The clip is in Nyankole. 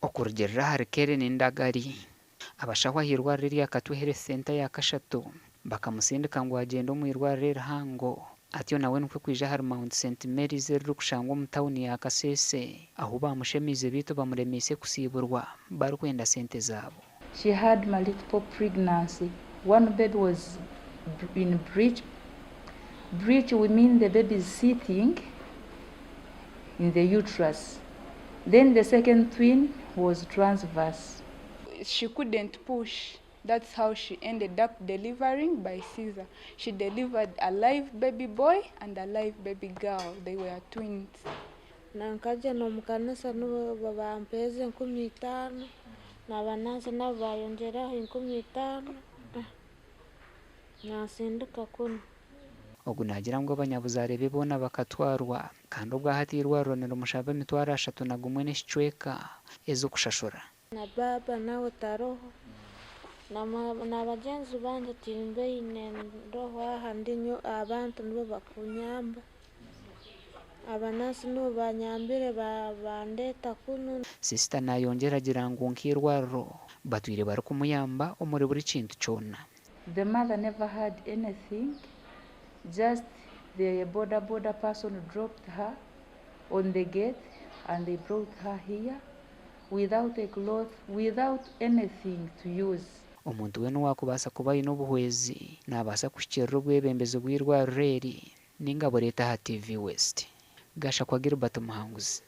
Okurugiirira ahari Kellen Ndagari, abashaho ah'eirwariro erya Katwe Health Centre eya kashatu bakamutsindika ngu agyende omu irwariro erihango atyo nawe nikwo kwija ahari Mount Saint Mary's eririkushangwa omu tauni ya Kasese ahu baamushemeize beitu bamuremeise kusiiburwa barikwenda sente zaabo. She had multiple pregnancy, one baby was in breech, breech we mean the baby is sitting in the uterus, then the second twin was transverse. She couldn't push that's how she ended up delivering by caesar. She delivered a live baby boy and a live baby girl, they were twins. Nankagyenda omu kanisa nibo bampeereza 5000, nabanansi nabo bayongyeraho 5000, nansindika kunu. Ogu naagira ngu abanyabuzaare be boona bakatwarwa kandi obwahati eirwariro nirimushaba 31 n'ekicweka ez'okushashura. Na baaba nawe taroho, na bagyenzi bangye timbaine, ndoho aha ndi nyowe abantu nibo bakunyamba, abanansi nibo banyambire bandeeta kunu. Sisita nayongyera agira ngu nk'eirwariro batwire barikumuyamba omuri buri kintu kyona. The mother never had anything, just the boda boda person dropped her on the gate and they brought her here without a cloth, without anything to use. Omuntu weena owaakubaasa kuba aine obuhwezi naabaasa kuhikiirira obwebembezi bw'eirwariro eri ninga bureete aha TV West. Gashakwa Gilbert Muhanguzi.